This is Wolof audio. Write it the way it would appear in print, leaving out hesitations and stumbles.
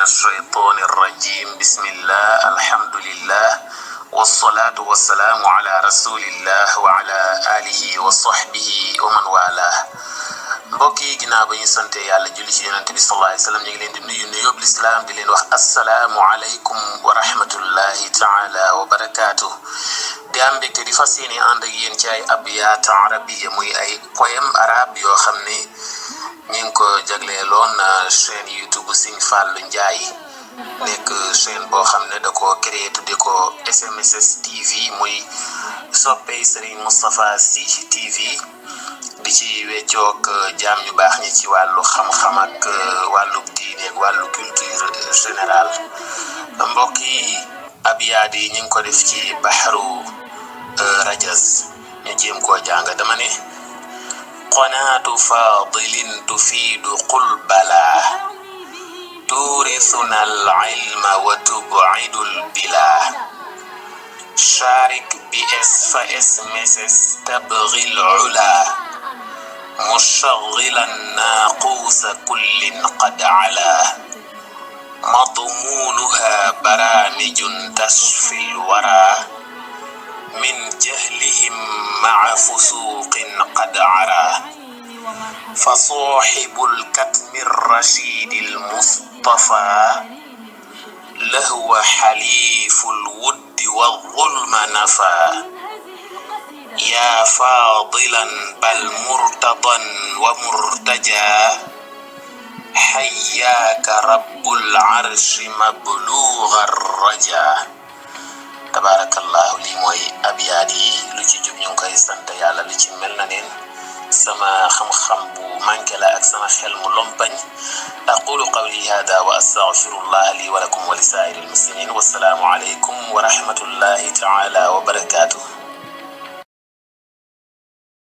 الشيطان الرجيم بسم الله الحمد لله والصلاة والسلام على رسول الله وعلى آله وصحبه ومن والاه mbokk yi ginnaaw ba ñu sante yàlla julli ci yonent bi sallallahu alayhi wasallam ñu ngi leen di nuyu nuyoob lislaam di leen wax assalaamu aleykum wa rahmatullahi taala wa barakaatuh di am mbégte di fas yéene ànd ak yéen ci ay abyaat arabiya muy ay poème arabe yoo xam ne ñu ngi ko jagleeloon chaîne YouTube Serigne Fallou Ndiaye nekk chaîne boo xam ne da ko créé tudde ko SMSS TV muy soppey Serigne Moustapha Sy TV di ci weccoog jaam ñu baax ñi ci wàllu xam-xam ak wàllu diine ak wàllu culture générale mbokk yi abyaat yi ñu ngi ko def ci baxru rajaz ñu jéem koo jàng dama ne qanaatu faadilin tufiidu qulbala tuurithuna al-ilma wa tub'idu al-bila sharik bi fa SMSS tabghi al-ula مشغلا ناقوس كل قد علا مضمونها برامج تشفي الورى من جهلهم مع فسوق قد عرى فصاحب الكتم الرشيد المصطفى لهو حليف الود والظلم نفى يا فاضلا بل مرتضا ومرتجى حياك رب العرش مبلوغ الرجا تبارك الله لي موي ابيادي lu ci jub ñu koy sante yàlla lu ci mel na neen sama xam-xam bu manke la ak sama xel mu lompañ aqulu qawli hada wa astaghfirullah li wa lakum wa li sa'iril muslimin wassalamu alaykum wa rahmatullahi ta'ala wa barakatuh